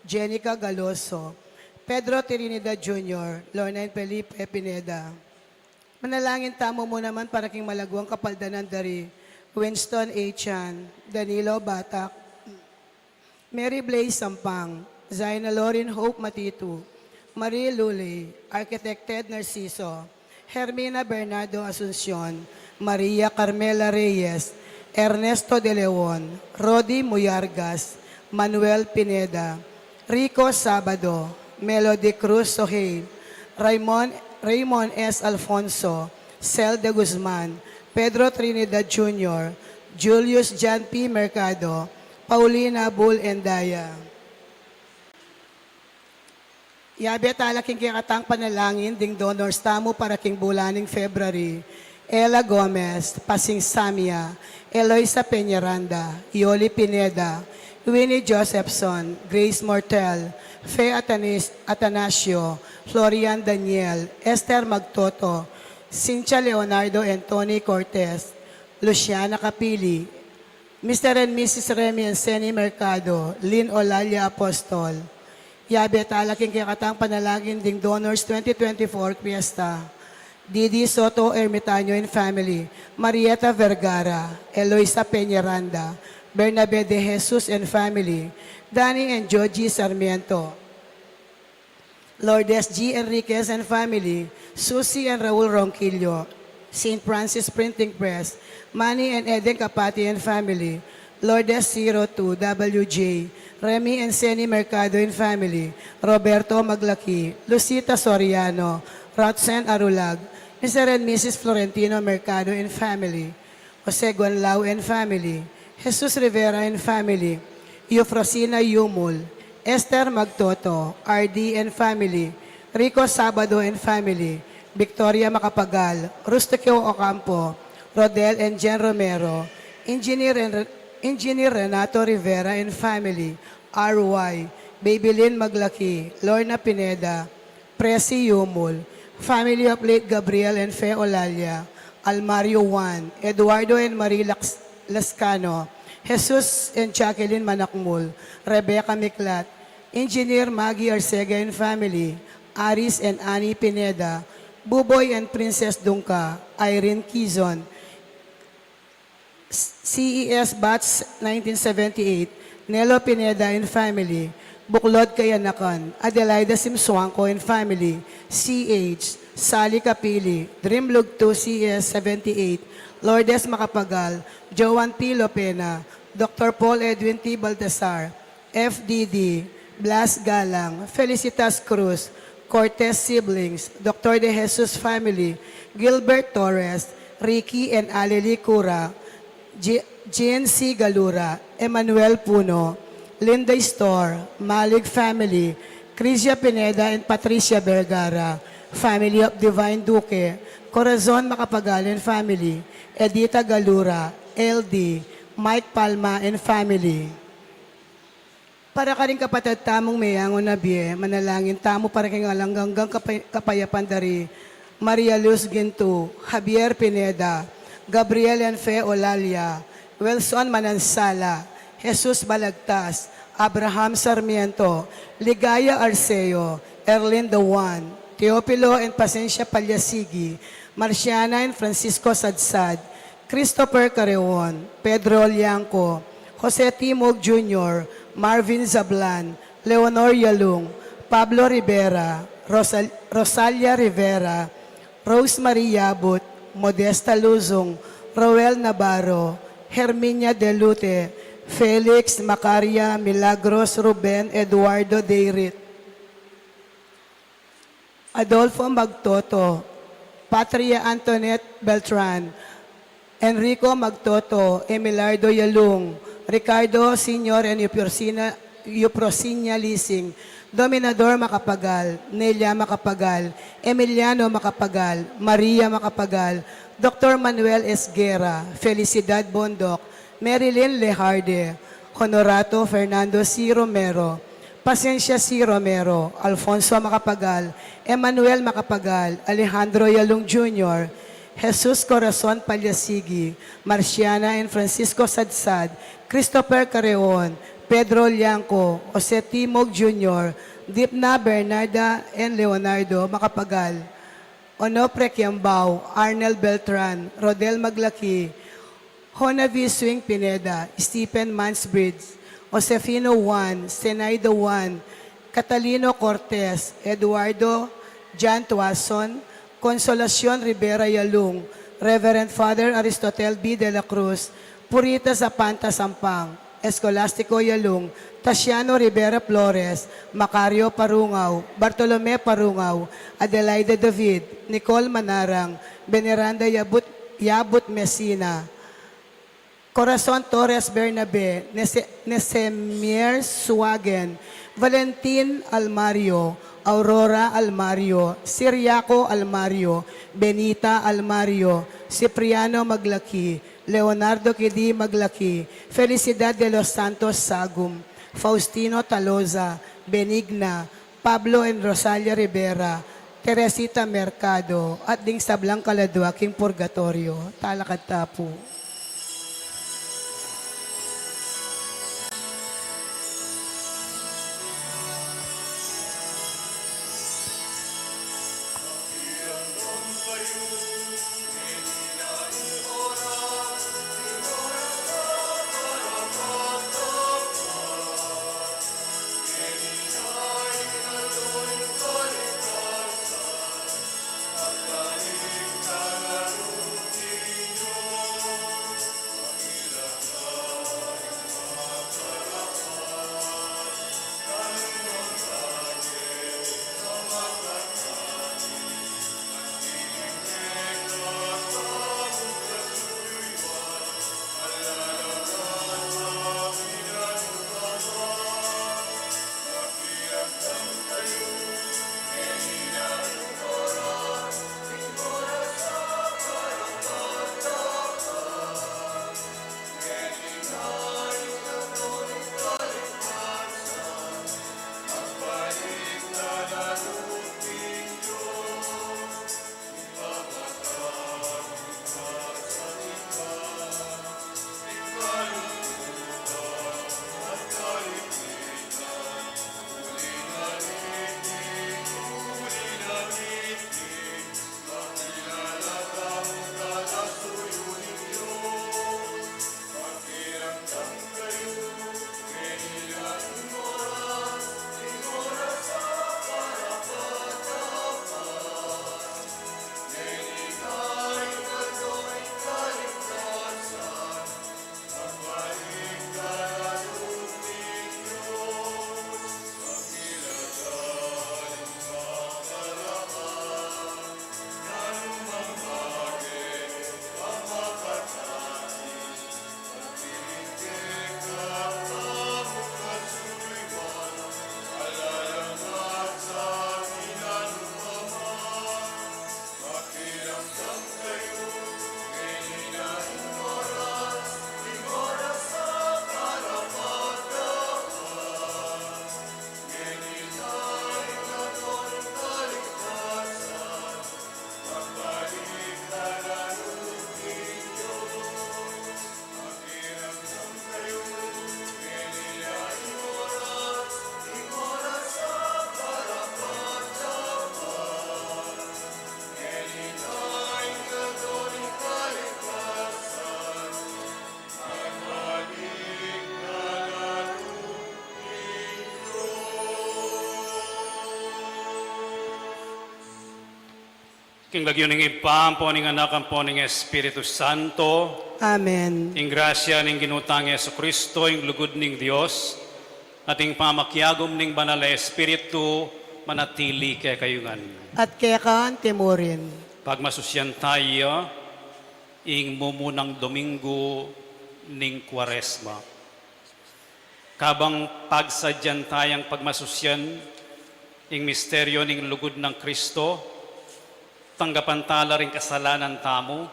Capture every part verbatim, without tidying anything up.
Jenica Galoso, Pedro Trinidad Junior, Lorna and Felipe Pineda. Manalangin tamu mu naman para king malagwang kapaldanan dari Winston A. Chan, Danilo Batak, Mary Blaze Sampang, Zaina Lorin Hope Matitu, Marie Luley, Architect Ted Narciso, Hermina Bernardo Asuncion, Maria Carmela Reyes, Ernesto de Leon, Rodi Muyargas, Manuel Pineda, Rico Sabado, Melody Cruz Sohei, Raymond, Raymond S. Alfonso, Cel de Guzman, Pedro Trinidad Junior, Julius John P. Mercado, Paulina Bull Endaya. Yabe tala king kekatang panalangin ding donors tamu para king bulan ning February: Ella Gomez, Pasing Samia, Eloisa Peñaranda, Yoli Pineda, Winnie Josephson, Grace Mortel, Fe Atanis-, Atanasio, Florian Daniel, Esther Magtoto, Cynthia Leonardo and Tony Cortez, Luciana Capili, Mister and Missus Remy and Seni Mercado, Lynn Olalia Apostol. Yabe tala king kekatang panalangin ding donors twenty twenty-four Fiesta: Didi Soto Ermitaño and family, Marieta Vergara, Eloisa Peñaranda, Bernabe de Jesus and family, Danny and Georgie Sarmiento, Lourdes G. Enriquez and family, Susie and Raul Ronquillo, Saint Francis Printing Press, Manny and Eden Capati and family, Lourdes zero two W J, Remy and Seni Mercado and family, Roberto Maglaki, Lucita Soriano, Rotzen Arulag, Mister and Missus Florentino Mercado and family, Jose Guanlao and family, Jesus Rivera and family, Eufrosina Yumul, Esther Magtoto, R D and family, Rico Sabado and family, Victoria Macapagal, Rustico Ocampo, Rodel and Jen Romero, Engineer, and, Engineer Renato Rivera and family, R Y, Babylin Maglaki, Lorna Pineda, Presi Yumul, family of late Gabriel and Fe Olalia, Almario Juan, Eduardo and Marie Lax-, Lascano, Jesus and Jacqueline Manakmul, Rebecca Miklat, Engineer Maggie Arcega and family, Aris and Annie Pineda, Buboy and Princess Dungca, Irene Quizon, C E S Batch nineteen seventy-eight, Nelo Pineda and family, Buklod Kayanakan, Adelaida Simsuangco and family, C H, Sally Capili, Dream Lugtu C E S seventy-eight, Lourdes Macapagal, Joan P. Lopena, Doctor Paul Edwin T. Baltasar, F D D, Blas Galang, Felicitas Cruz, Cortez siblings, Doctor De Jesus family, Gilbert Torres, Ricky and Aleli Cura, G-, Jean C. Galura, Emmanuel Puno, Linda Store, Malig family, Crisia Pineda and Patricia Vergara, family of Divine Duque, Corazon Macapagal and family, Edita Galura, L D, Mike Palma and family. Para karing kapatad tamung meyangu na bie, manalangin tamu para king alang anggang kapay-, kapayapan dari Maria Luz Gintu, Javier Pineda, Gabriel and Fe Olalia, Wilson Manansala, Jesus Balagtas, Abraham Sarmiento, Ligaya Arceo, Erlinda Juan, Teofilo and Pasencia Palyasigi, Marciana and Francisco Sadsad, Christopher Careon, Pedro Liangco, Jose Timog Junior, Marvin Zablan, Leonor Yalung, Pablo Rivera, Rosal-, Rosalia Rivera, Rose Marie Yabut, Modesta Luzung, Roel Navarro, Herminia Delute, Felix, Macaria, Milagros, Ruben, Eduardo Deirit, Adolfo Magtoto, Patria Antoinette Beltran, Enrico Magtoto, Emilardo Yalung, Ricardo Senior and Euprosina, Euprosinia Lising, Dominador Macapagal, Nelia Macapagal, Emiliano Macapagal, Maria Macapagal, Doctor Manuel Esguerra, Felicidad Bondoc, Marilyn Lejarde, Honorato Fernando C. Romero, Pasencia C. Romero, Alfonso Macapagal, Emmanuel Macapagal, Alejandro Yalung Junior, Jesus Corazon Palyasigi, Marciana and Francisco Sadsad, Christopher Careon, Pedro Liangco, Jose Timog Junior, Dipna Bernarda and Leonardo Macapagal, Onofre Kiambao, Arnel Beltran, Rodel Maglaki, Honavi Swing Pineda, Stephen Mansbridge, Josefino Juan, Senaido Juan, Catalino Cortez, Eduardo Jan Tuason, Consolacion Rivera Yalung, Reverend Father Aristotel B. de la Cruz, Purita Zapanta Sampang, Escolastico Yalung, Tasiano Rivera Flores, Macario Parungaw, Bartolome Parungaw, Adelaida David, Nicole Manarang, Veneranda Yabut, Yabut Mesina, Corazon Torres Bernabe, Nese-, Nesemier Suagen, Valentin Almario, Aurora Almario, Siriaco Almario, Benita Almario, Cipriano Maglaki, Leonardo Kidi Maglaki, Felicidad de los Santos Sagum, Faustino Taloza, Benigna, Pablo and Rosalia Rivera, Teresita Mercado, at ding sablang kaladua king purgatoryo. Talakad ta pu. King lagyu ning Ibpa, ampo ning Anak, ampo ning Espiritu Santo. Amen. Ing grasya ning Ginu tang Jesucristo, ing lugud ning Dios, at ing pamakiagum ning Banal a Espiritu, manatili kekayu ngan. At keka antimurin. Pagmasusyan taya ing mumunang Domingo ning Kuaresma. Kabang pagsadyan tayang pagmasusyan ing misteryo ning lugud nang Kristo, tanggapan tala ring kasalanan tamu,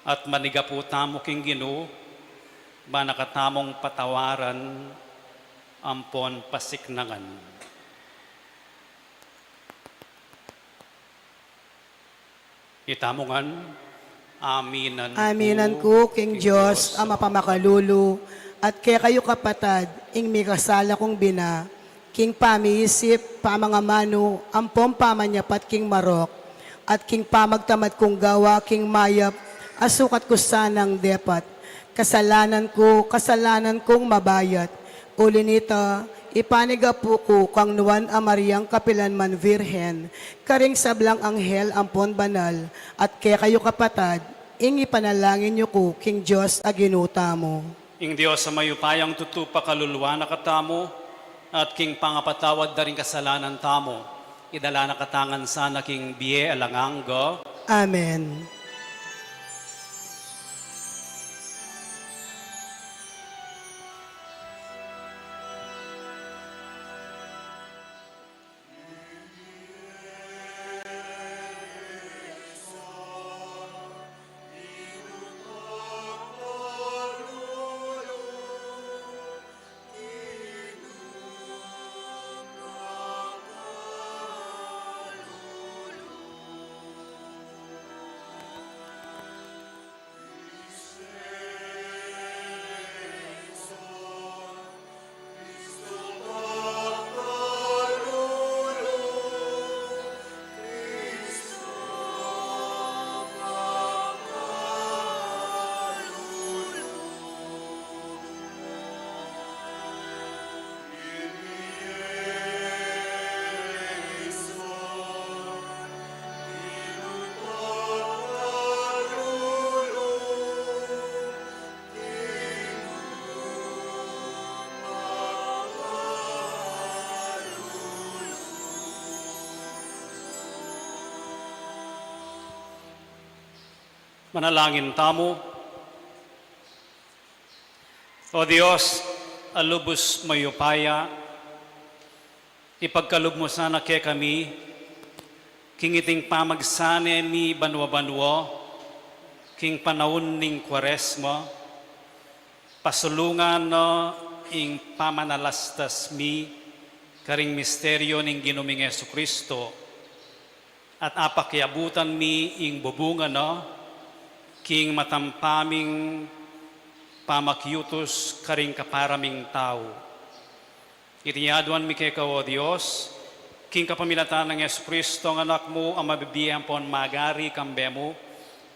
at manigapu tamu king Ginu, ba na katamung patawaran ampon pasiknangan. Itamu ngan, aminan Aminan ku ku king king Dios Dios a mapamakalulu, At kekayu kapatad, ing mikasala kung bina, king pamiisip, pamangamanu, ampong pamanyapat king marok, at king pamagtamad kung gawa king mayap, a sukat ku sanang depat. Kasalanan ku, kasalanan kung mabayat. Uli nita, ipanigapu ku kang Nuan a Mariang kapilan man Virgen, karing sablang anghel ampon banal, at kekayu kapatad, ing ipanalangin yu ku king Dios a Ginu tamu. Ing Dios a mayupayang tutu pakaluluan na katamu, at king pangapatawad da ring kasalanan tamu, idala na katamu ngan sana king bie alang angga. Amen. Manalangin tamu. O Dios, a lubus mayupaya, ipagkalub mu sana kekami, king iting pamagsane mi banua-banua, king panaun ning Kuaresma, pasulungan na ing pamanalastas mi karing misteryo ning Ginu ming Jesucristo, at apakiabutan mi ing bubungan na king matampa ming pamakiutus karing kapara ming tau. Iti aduan mi keka, o Dios, king kapamilatan nang Jesucristo, a Anak mu, a mabibie ampon magari kambe mu,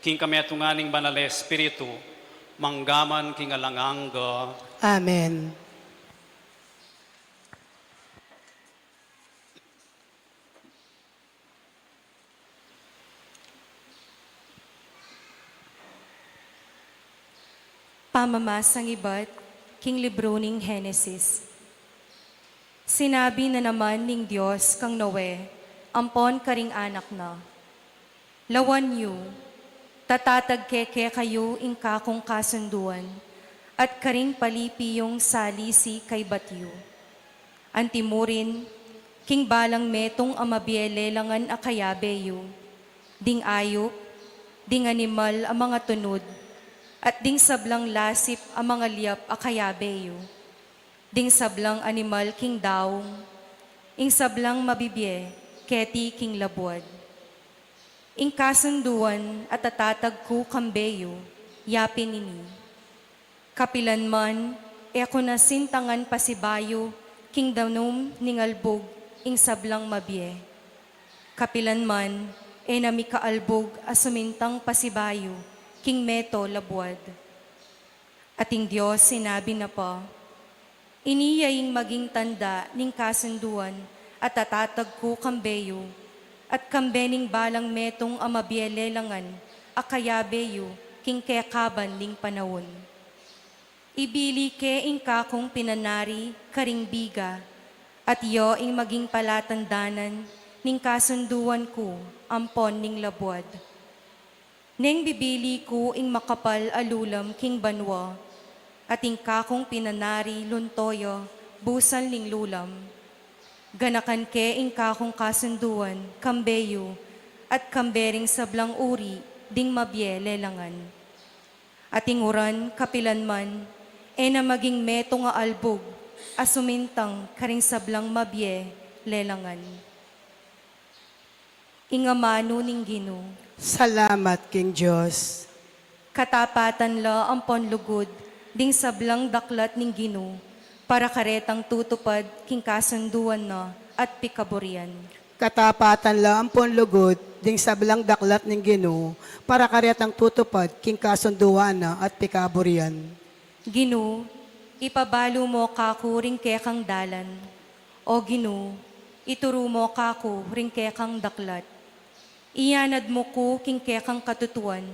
king kametungan ning Banal a Espiritu, mangga man king alang angga. Amen. Pamamasang ibat king libru ning Genesis. Sinabi na naman ning Dios kang Noe ampon karing anak na, "Lawan yu, tatatag ke kekayu ing kakung kasunduan, at karing palipi yung salisi kaybat yu. Antimurin, king balang metung a mabie lelangan a kayabe yu, ding ayup, ding animal a mangatunud, at ding sablang lasip a mangaliap a kayabe yu, ding sablang animal king daung, ing sablang mabibie keti king labuad. Ing kasunduan a tatatag ku kambe yu, ya pin ini: Kapilan man, e ku na sintangan pasibayu king danum ning albug ing sablang mabie. Kapilan man, e na mi kaalbug a sumintang pasibayu king meto labuad." At ing Dios sinabi na pa, "Ini ya ing maging tanda ning kasunduan a tatatag ku kambe yu, at kambe ning balang metung a mabie lelangan a kayabe yu king kekaban ning panaun. Ibili ke ing kakung pinanari karing biga, at ya ing maging palatandanan ning kasunduan ku ampon ning labuad. Neng bibili ku ing makapal a lulam king banua, at ing kakung pinanari lunto ya busal ning lulam. Ganakan ke ing kakung kasunduan kambe yu, at kambe ring sablang uri ding mabie lelangan. At ing uran kapilan man, e na maging metung a albug a sumintang karing sablang mabie lelangan." Ing amanu ning Ginu. Salamat king Dios. Katapatan la ampon lugud ding sablang daklat ning Ginu, para karetang tutupad king kasunduan na at pikaburian. Katapatan la ampon lugud ding sablang daklat ning Ginu, para karetang tutupad king kasunduan na at pikaburian. Ginu, ipabalu mo kaku ring kekang dalan. O Ginu, ituru mo kaku ring kekang daklat. Iyanad mu ku king kekang katutuan,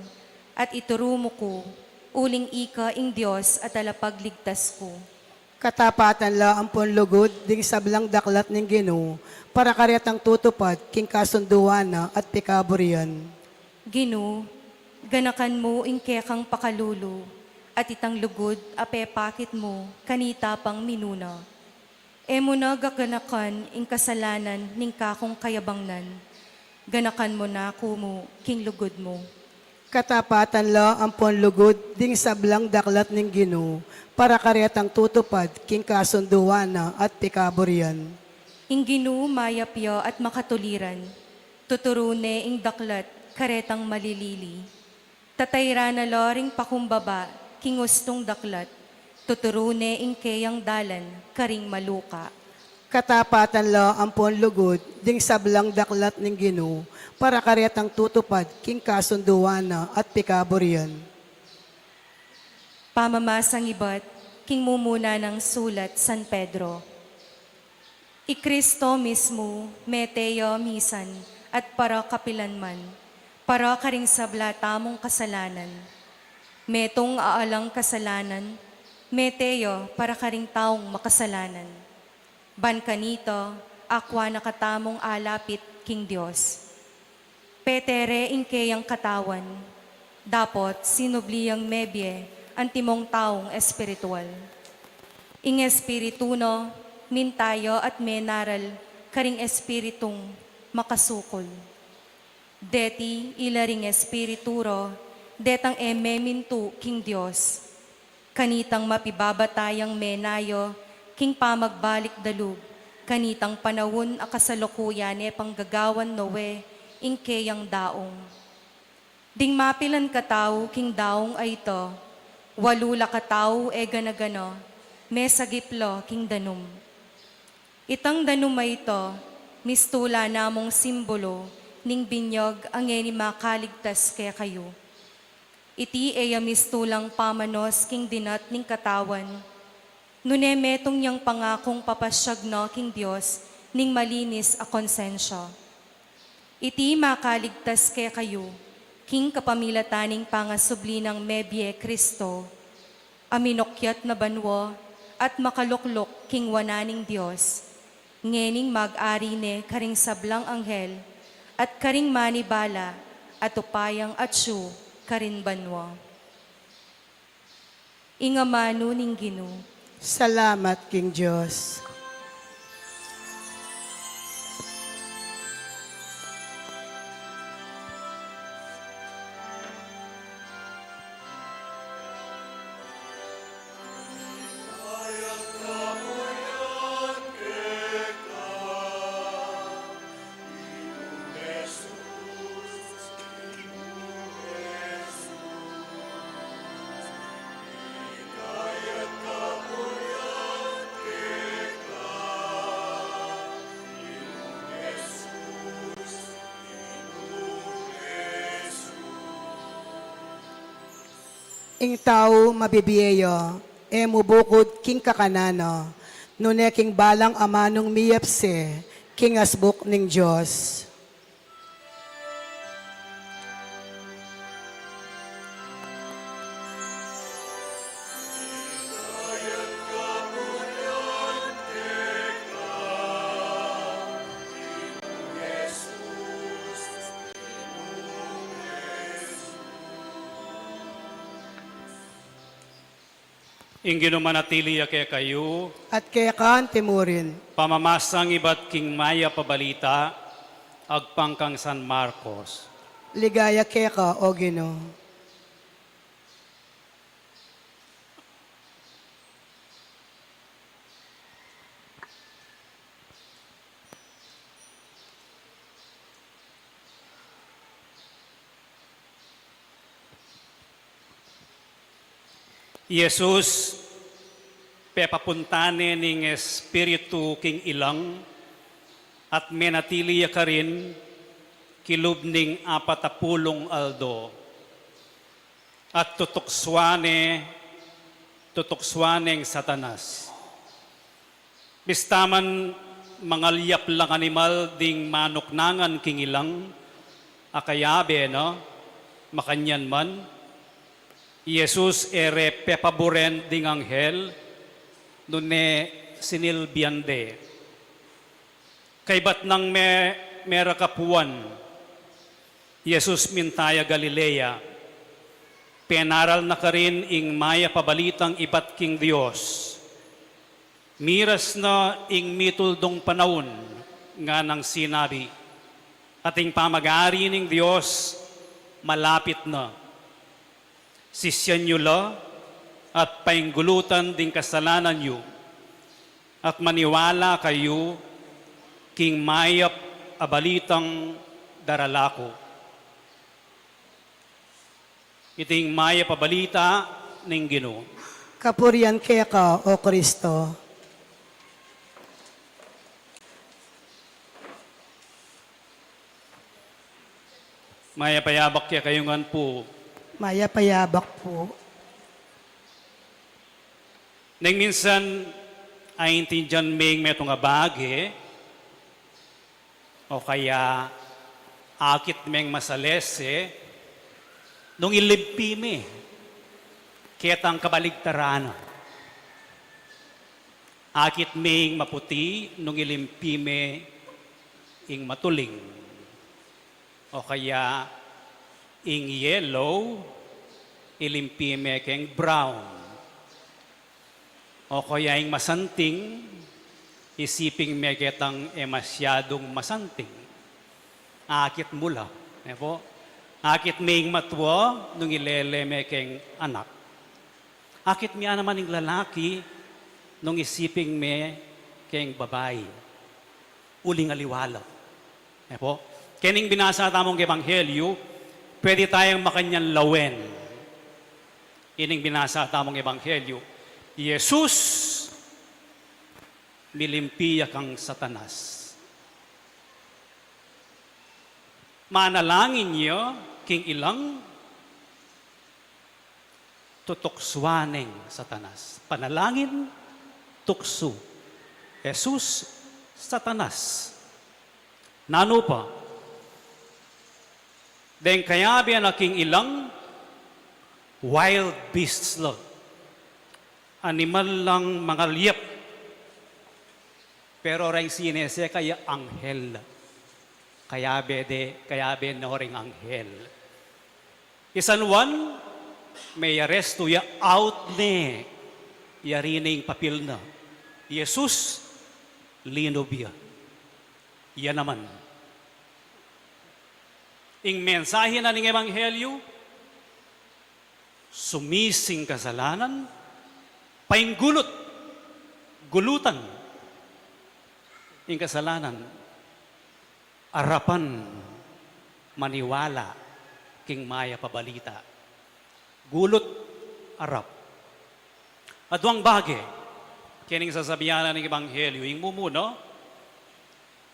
at ituru mu ku, uling ika ing Dios at talapagligtas ku. Katapatan la ampon lugud ding sablang daklat ning Ginu, para karetang tutupad king kasunduan na at pikaburian. Ginu, ganakan mu ing kekang pakalulu, at itang lugud a pepakit mu kanita pang minuna. E mu na gaganakan ing kasalanan ning kakung kayabangnan. Ganakan mu na ku mu king lugud mu. Katapatan la ampon lugud ding sablang daklat ning Ginu, para karetang tutupad king kasunduan na at pikaburian. Ing Ginu mayap ya at makatuliran, tuturu ne ing daklat karetang malilili. Tatayran na la ring pakumbaba king ustung daklat, tuturu ne ing keyang dalan karing maluka. Katapatan la ampon lugud ding sablang daklat ning Ginu, para karetang tutupad king kasunduan na at pikaburian. Pamamasang ibat king mumuna nang sulat San Pedro. I Kristo mismu mete ya misan at para kapilanman, para karing sabla tamung kasalanan. Metung a alang kasalanan, mete ya para karing taung makasalanan. Ban kanita, akwa na katamung alapit king Dios. Pete re ing keyang katawan, dapot sinubli yang mebie antimong taung espiritual. Ing Espiritu na minta ya at menaral karing espiritung makasukul. Deti ila ring espiritu ra detang e memintu king Dios. Kanitang mapibabata yang menaya king pamagbalik da lub, kanitang panaun a kasalukuyan ne pang gagawan na we ing keyang daung. Ding mapilan katau king daung a ita, walu la katau e gana-gana, mesagip la king danum. Itang danum a ita, mistula namung simbulu ning binyag a ngeni makaligtas kekayu. Iti e ya mistulang pamanos king dinat ning katawan, nune metung yang pangakung papasyag na king Dios ning malinis a konsensya. Iti makaligtas kekayu, king kapamilatan ning pangasubli nang mebie Kristo, a minukyat na banua at makalukluk king wanan ning Dios, ngening mag-ari ne karing sablang anghel, at karing manibala at upayang atsu karin banua. Ing amanu ning Ginu. Salamat king Dios. Ing tau mabibie ya, e mu bukud king kakanan na, nune king balang amanung miyapse king asbuk ning Dios. Ing Ginu manatili ya kekayu. At keka anti mu rin. Pamamasang ibat king mayap a balita agpang kang San Marcos. Ligaya keka, O Ginu. Jesus, pepapunta ne ning Espiritu king ilang, at menatili ya karin kilub ning apat a pulung aldo. At tutuksuan ne, tutuksuan neng Satanas. Bista man mangalyap lang animal ding manuknangan king ilang, a kayabe na, makanyan man, i Jesus e re pepaburen ding anghel, nune sinilbian de. Kaybat nang me-, merakapuan, i Jesus minta ya Galilea, penaral na karin ing mayap a balitang ibat king Dios. Miras na ing mituldung panaun, nganang sinabi, at ing pamag-ari ning Dios malapit na. Sisian yu la at painggulutan ding kasalanan yu, at maniwala kayu king mayap a balitang darala ku. Iting mayap a balita ning Ginu. Kapurian keka, O Kristo. Mayap a yabak kekayu ngan pu. Mayap a yabak pu. Neng minsan, aintindian meng metung a bage, o kaya akit meng masalese, nung ilimpi me ketang kabaligtaran na. Akit meng maputi nung ilimpi me ing matuling. O kaya ing yellow, ilimpi me keng brown. O kaya ing masanting, isiping me ketang e masyadung masanting. Akit mu la, e pu? Akit me ing matua nung ilele me keng anak. Akit me naman ing lalaki nung isiping me keng babai. Uling aliwa la. E pu? Kening binasa tamung ebanghelyu, pwede tayang makanyan lawen. Ining binasa tamung ebanghelyu, i Jesus milimpi ya kang Satanas. Manalangin ya king ilang, tutuksuan neng Satanas. Panalangin, tuksu. Jesus, Satanas. Nanu pa? Deng kayabe na king ilang, wild beasts la. Animal lang mangalyap. Pero reng sineseka ya anghel. Kayabe de, kayabe no reng anghel. I San Juan, me-arestu ya, out ne, yari ne ing papil na. Jesus, linub ya. Ya naman. Ing mensahe na ning ebanghelyu, sumisi ing kasalanan, painggulut, gulutan ing kasalanan, arapan maniwala king mayap a balita. Gulut, arap. Aduang bage kening sasabian na ning ebanghelyu, ing mumuna,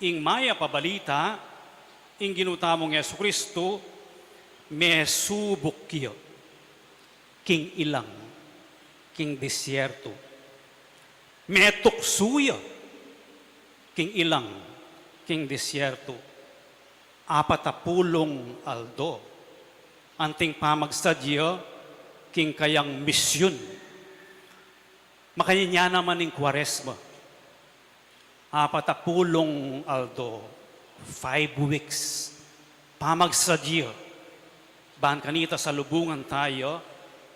ing mayap a balita, ing Ginu tamung Jesucristo, mesubuk ya king ilang, king disyertu. Metuksu ya king ilang, king disyertu. Apat a pulung aldo. Anting pamagsadya king kayang misyun. Makanyan ya naman ing Kuaresma. Apat a pulung aldo, five weeks, pamagsadya. Ban kanita salubungan taya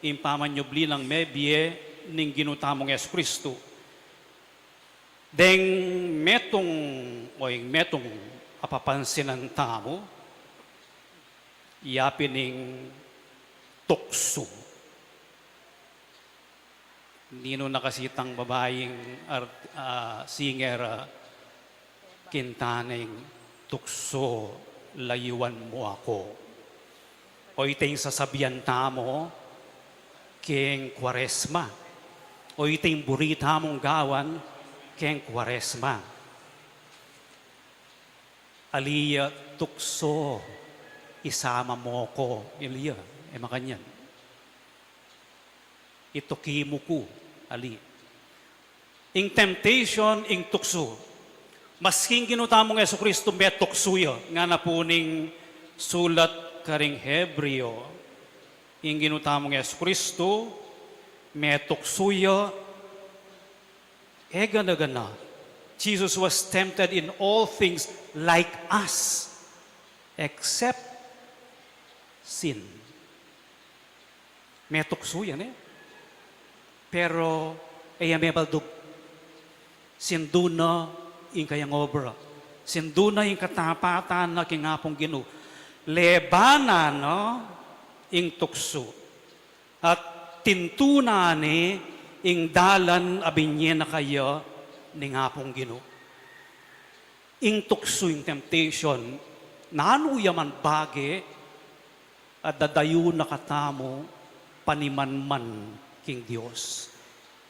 ing pamanyubli nang mebie ning Ginu tamung Jesucristo. Deng metung o ing metung a papansinan tamu, yapin ing tuksu. Ninu na kasi itang babaing art-, ah, singer, ah, kinta neng tuksu, layuan mu aku. O ita ing sasabian tamu, Keng Kuaresma. O iti ing buri tamung gawan keng Kuaresma. Ali ya tukso, isama mo ko, ili ya, e makanyan. Ituki mu ku, ali. Ing temptation, ing tuksu. Maski ing Ginu tamung Jesucristo metuksu ya, ngana pu ning sulat karing Hebreo, ing Ginu tamung Jesucristo metuksu ya, e gana-gana. Jesus was tempted in all things like us, except sin. Metuksu ya, ne? Pero e ya mebaldug. Sindu na ing kayang obra. Sindu na ing katapatan na king Apung Ginu. Lebanan na ing tuksu. At tintunan ne ing dalan a binye na kaya ning Apung Ginu. Ing tuksu, ing temptation, nanu ya man bage, a dadayu na katamu panimanman king Dios.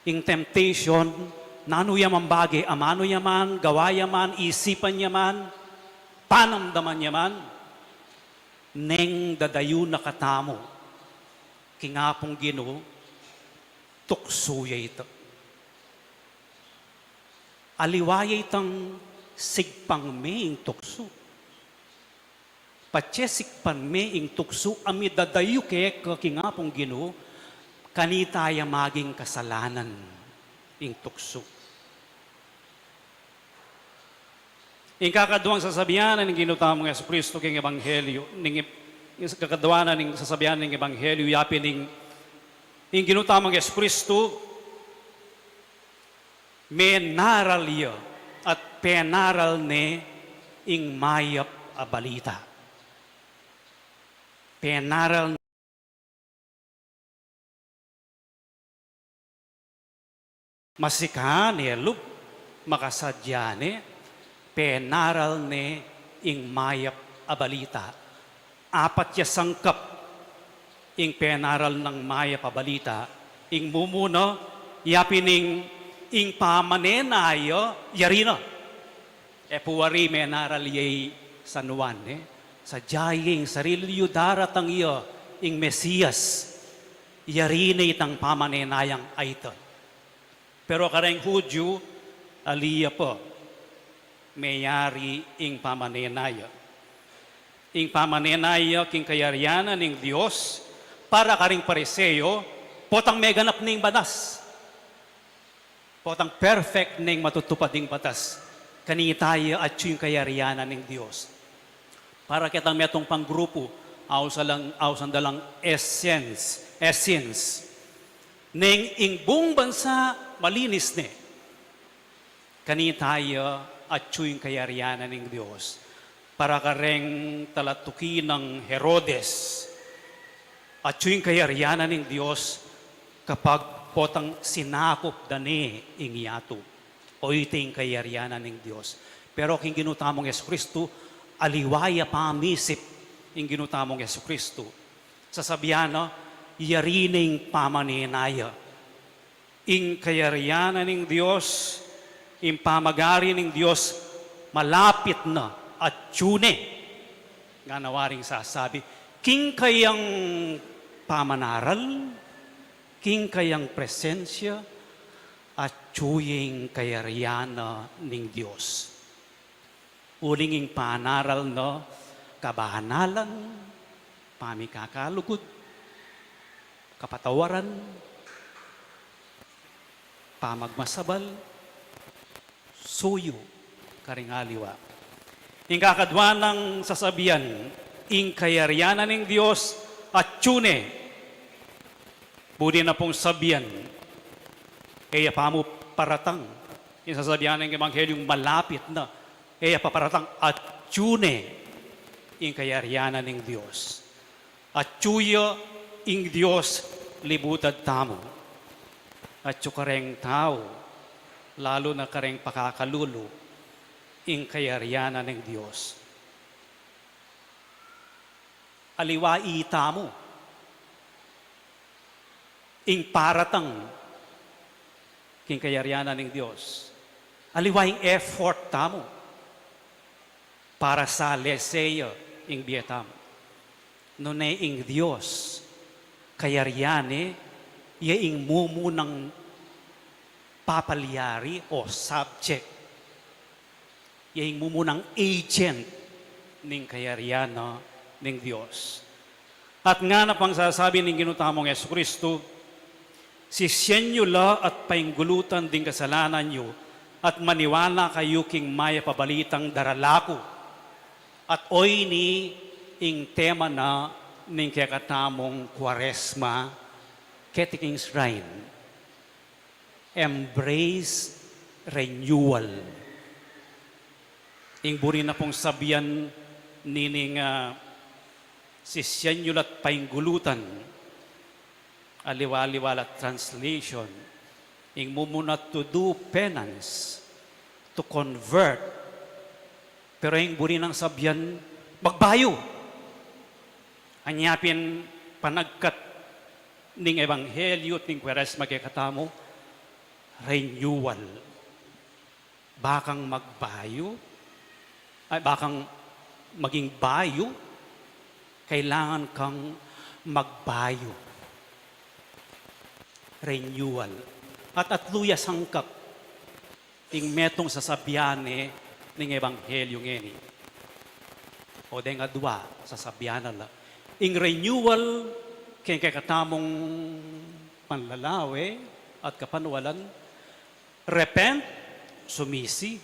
Ing temptation, nanu ya man bage, amanu ya man, gawa ya man, isipan ya man, panamdaman ya man, neng dadayu na katamu king Apung Ginu, tuksu ya ita. Aliwa ya itang sigpang me ing tuksu. Patse sigpan me ing tuksu a midadayu keka king Apung Ginu, kanita ya maging kasalanan ing tuksu. Ing kakaduang sasabian ning Ginu tamung Jesucristo king Ebanghelyo, ning eb-, ing kakaduan ning sasabian ning Ebanghelyo, yapin ing, ing Ginu tamung Jesucristo, menaral ya at penaral ne ing mayap a balita. Penaral Masikan ne lub, makasadya ne, penaral ne ing mayap a balita. Apat ya sangkap ing penaral nang mayap a balita. Ing mumuna, yapin ing, ing pamanenaya, yari na. E pu wari menaral ya i San Juan, e. Sadya ya ing sarili yu daratang ya ing Mesias, yari na itang pamanenayang ayta. Pero kareng Hudyu, ali ya pa, meyari ing pamanenaya. Ing pamanenaya king kayarian na ning Dios, para karing Pariseo, potang meganap ne ing batas. Potang perfect neng matutupad ing batas. Kanita ya atyu ing kayarian na ning Dios. Para ketang metung pang grupu, ausan lang, ausan da lang Essenes, Essenes. Neng ing buung bansa malinis ne. Kanita ya atyu ing kayarian na ning Dios. Para kareng talatuki nang Herodes, atyu ing kayarian na ning Dios kapag potang sinakup da ne ing yatu. O iti ing kayarian na ning Dios. Pero king Ginu tamung Jesucristo, aliwa ya pamisip ing Ginu tamung Jesucristo. Sasabian na, yari ne ing pamanenaya. Ing kayarian na ning Dios, ing pamagari ning Dios, malapit na, atyu ne. Ngana waring sasabi, king kayang pamanaral, king kayang presensya, atyu ya ing kayarian na ning Dios. Uling ing panaral na kabanalan, pamikakalugud, kapatawaran, pamagmasabal, suyu, karing aliwa. Ing kakadwa nang sasabian, ing kayarian na ning Dios, atyu ne. Buri na pung sabian, e ya pa mu paratang. Ing sasabian ning Ebanghelyo malapit na. E ya pa paratang, atyu ne ing kayarian na ning Dios. Atyu ya ing Dios libutad tamu. Atyu kareng tau, lalu na kareng pakakalulu, ing kayarian na ning Dios. Aliwa itamu. Ing paratang king kayarian na ning Dios, aliwa ing effort tamu para salese ya ing bie tamu. Nune ing Dios, kayarian ne, ya ing mumunang papalyari o subject, ya ing mumunang agent ning kayarian na ning Dios. At ngana pang sasabi ning Ginu tamung Jesucristo, "Sisyan yu la at painggulutan ding kasalanan yu, at maniwala kayu king mayap a balitang darala ku." At oyni ing tema na ning kekatamung Kuaresma keti king shrine. Embrace renewal. Ing buri na pung sabian nining, ah, "Sisyan yu la't painggulutan," aliwa-aliwa la't translation, ing mumuna to do penance, to convert. Pero ing buri nang sabian, magbayu. Anya pin panagkat ning ebanghelyo ning Kuaresma kekatamu, renewal. Ba kang magbayu, ay, ba kang maging bayu, kailangan kang magbayu. Renewal. At atlu ya sangkap ing metung sasabian ne ning ebanghelyo ngeni. O deng adwa sasabian na la. Ing renewal, keng kekatamung panlalawe at kapanwalan, repent, sumisi,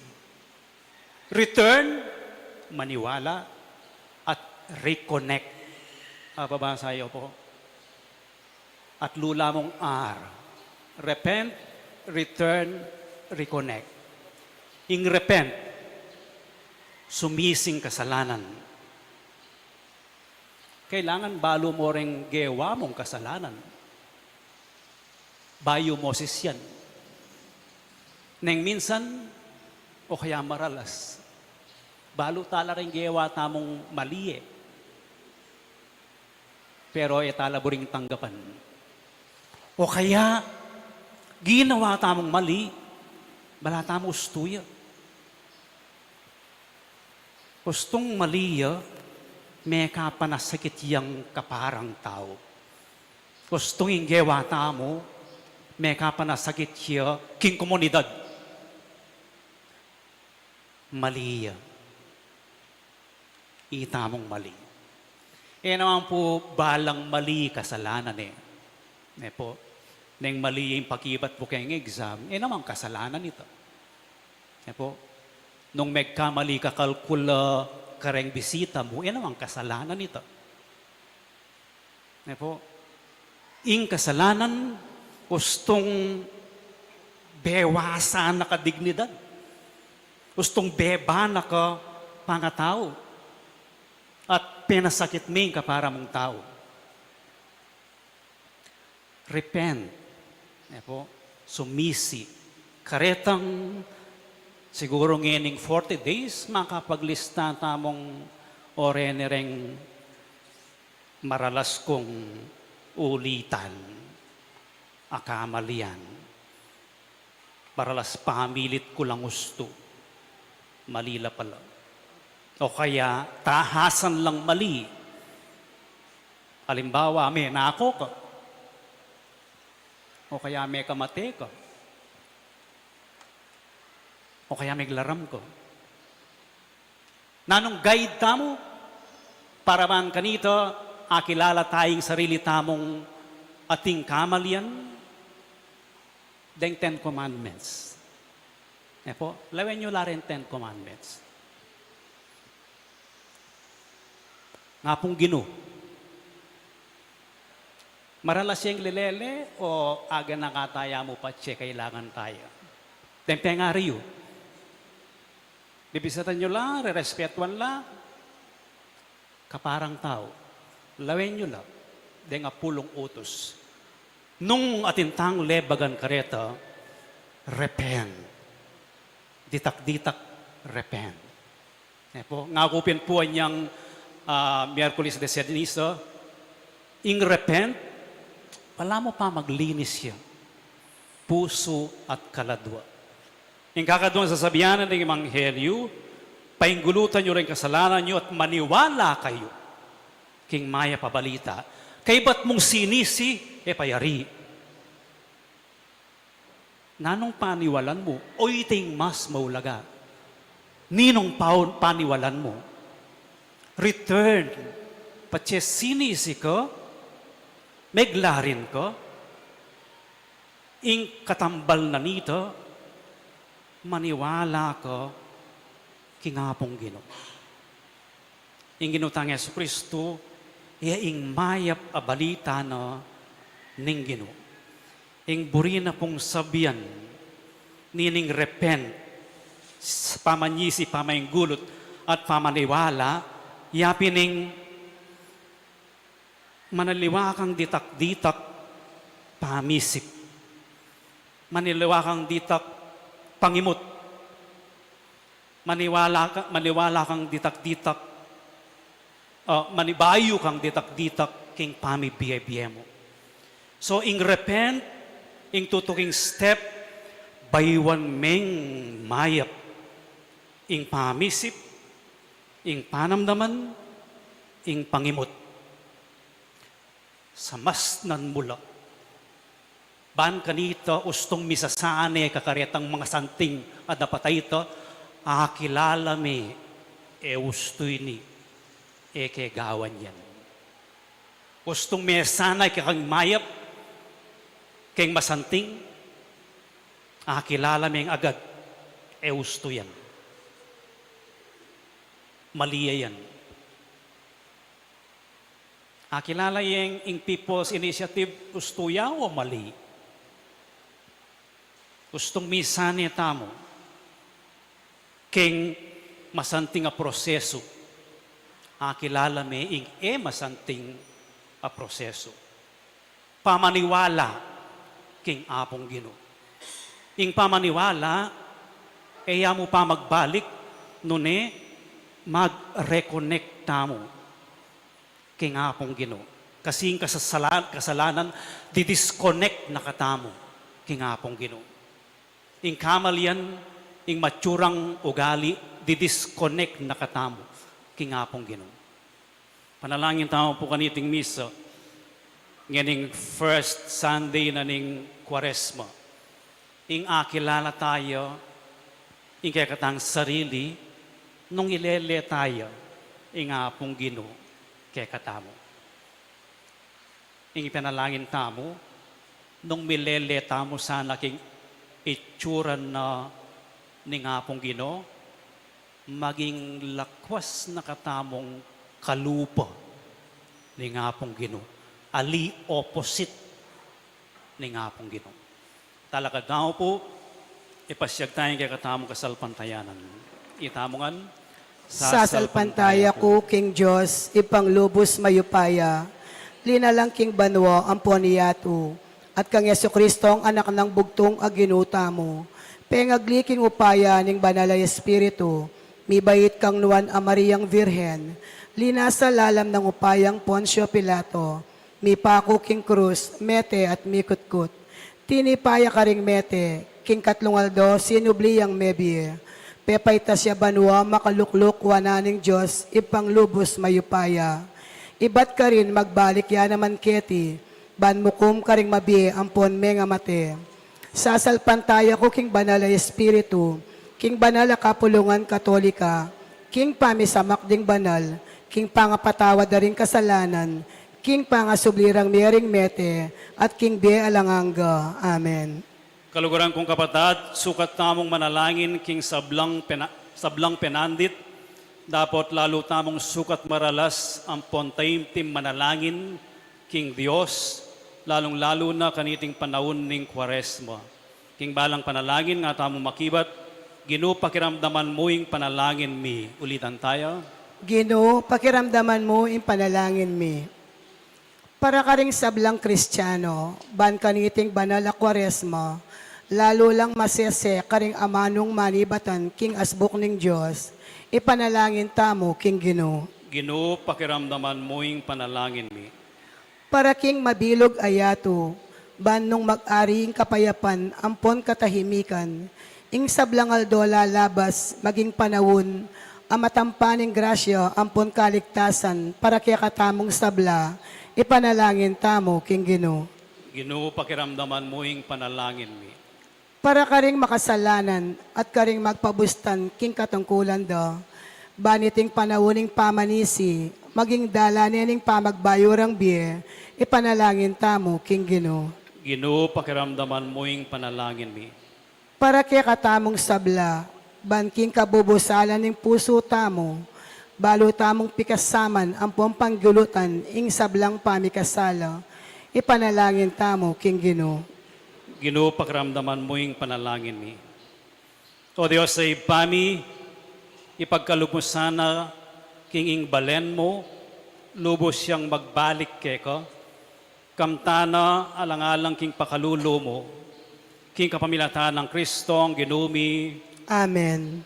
return, maniwala, at reconnect. Ah, babasa yu pu. Atlu la mung R. Repent, return, reconnect. Ing repent, sumising kasalanan. Kailangan balu mo reng gewa mung kasalanan bayu mo sisyan. Neng minsan, o kaya maralas, balu tala reng gewa tamung mali e. Pero e tala buring tanggapan. O kaya, ginawa tamung mali, bala tamu ustu ya. Ustung mali ya, mekapanasakit yang kaparang tau. Ustung ing gewa tamu, mekapanasakit ya king komunidad. Mali ya. Itamung mali. E naman pu balang mali kasalanan e. Ne pu, neng mali ing pakibat mu keng exam, e naman kasalanan ita. Ne pu, nung megkamali ka kalkul, ah, kareng bisita mu, e naman kasalanan ita. Ne pu, ing kasalanan, ustung bewasan na ka dignidad, ustung beban na ka pangatau, at penasakit me ing kapara mung tau. Repent. Ne pu, sumisi. Karetang, siguru ngening forty days, makapaglista tamung o reni reng maralas kung ulitan, a kamalian. Maralas pamilit ku lang ustu. Mali la pala. O kaya, tahasan lang mali. Alimbawa, menako ka. O kaya, mekamate ka. O kaya, meglaram ka. Nanung guide tamu para ban kanita akilala ta ing sarili tamung ating kamalian? Deng Ten Commandments. E pu, lawen yu la reng Ten Commandments. Ngapung Ginu, maralas yang lilele o aganaka taya mu patse kailangan taya? Deng pengari yu. Bibisatan yu la, rerespetuan la, kaparang tau. Lawen yu la, deng apulung utus. Nung atin tang lebagan kareta, repent. Ditak-ditak, repent. E pu, ngaku pin pu anyang, ah, Miyerkules de Ceniza, ing repent, Balamu pamaglinis ya, pusu at kaladua. Ing kakaduang sasabian ning ebanghelyu, painggulutan yu ring kasalanan yu at maniwala kayu king mayap a balita. Kaybat mung sinisi, e pa yari. Nanung paniwalan mu? O iting mas maulaga, ninung paun-, paniwalan mu? Return, patse sinisi ka, megla rin ka, ing katambal na nita, maniwala ka king Apung Ginu. Ing Ginu tang Jesu Kristu, iya ing mayap a balita na ning Ginu. Ing buri na pung sabian nining repent, s-, pamanyisi, pamainggulut, at pamaniwala, ya pin ing manaliwa kang ditak-ditak pamisip, manaliwa kang ditak pangimut, maniwala ka, maniwala kang ditak-ditak, ah, manibayu kang ditak-ditak king pamibie-bie mu. So, ing repent, ing tutuking step, bayuan meng mayap ing pamisip, ing panamdaman, ing pangimut. Sa mas nanmula, ban kanita ustung misasane kakaretang masanting a dapat a ita, akilala me, e ustu ini, e ke gawan yan. Ustung mesana keng mayap, keng masanting, akilala meng agad, e ustu yan. Mali ya yan. Akilala yeng ing People's Initiative, ustu ya o mali? Ustung misane tamu keng masanting a prosesu, akilala me ing e masanting a prosesu. Pamaniwala king Apung Ginu. Ing pamaniwala, e ya mu pa magbalik, nune mag-reconnect tamu king Apung Ginu. Kasi ing kasasala-, kasalanan, di-disconnect na katamu king Apung Ginu. Ing kamalian, ing matsurang ugali, di-disconnect na katamu king Apung Ginu. Panalangin tamu pu kaniting misa, ngening first Sunday na ning Kwaresma. Ing akilala taya ing kekatang sarili, nung ilele taya ing Apung Ginu kekatamu. Ing ipanalangin tamu, nung milele tamu sana king itsura na ning Apung Ginu, maging lakwas na katamung kalupa ning Apung Ginu. Ali, opposite ning Apung Ginu. Talakad tamu pu, ipasyag taya ing kekatamung kasalpantayanan. Itamu ngan, sasalpantaya ku king Dios, Ibpang lubus mayupaya, linalang king banua ampon yatu, at kang Jesucristong Anak nang bugtung a Ginu tamu, pengagli king upaya ning Banal a Espiritu, mibait kang Nuan a Mariang Virgen, linasa lalam nang upayang Poncio Pilato, mipaku king krus, mete at mikutkut. Tinipa ya karing mete, king katlung aldo sinubli yang mebie. Pepaitas ya banua, makalukluk wanan ning Dios, Ibpang lubus mayupaya. Ibat karin magbalik ya naman keti, ban mukum karing mabie ampon mengamate. Sasalpantaya ku king Banal a Espiritu, king banal a kapulungan Katolika, king pamisamak ding banal, king pangapatawad da ring kasalanan, king pangasubli rang mie ring mete, at king bie alang angga. Amen. Kaluguran kung kapatad, sukat tamung manalangin king sablang pena-, sablang penandit, dapot lalu tamung sukat maralas ampon taimtim manalangin king Dios, lalung-lalu na kaniting panaun ning Kwaresma. King balang panalangin nga tamu makibat, Ginu, pakiramdaman mu ing panalangin mi. Ulitan taya. Ginu, pakiramdaman mu ing panalangin mi. Para karing sablang Kristiano, ban kaniting banal a Kwaresma, lalu lang masese karing amanung manibatan king asbuk ning Dios, ipanalangin tamu king Ginu. Ginu, pakiramdaman mu ing panalangin mi. Para king mabilug a yatu, ban nung mag-ari ing kapayapan ampon katahimikan, ing sablang aldo lalabas maging panaun a matampa ning grasya ampon kaligtasan para kekatamung sabla, ipanalangin tamu king Ginu. Ginu, pakiramdaman mu ing panalangin mi. Para karing makasalanan at karing magpabustan king katungkulan da, ban iting panaun ning pamanisi maging dalan ne ning pamagbayu rang bie, ipanalangin tamu king Ginu. Ginu, pakiramdaman mu ing panalangin mi. Para kekatamung sabla, ban king kabubusalan ning pusu tamu, balu tamung pikasaman ampon panggulutan ing sablang pamikasala, ipanalangin tamu king Ginu. Ginu, pakiramdaman mu ing panalangin mi. O Dios a Ibpa mi, ipagkalub mu sana king ing balen mu, lubus yang magbalik keka, kamtan na alang-alang king pakalulu mu, king kapamilatan nang Kristong Ginu mi. Amen.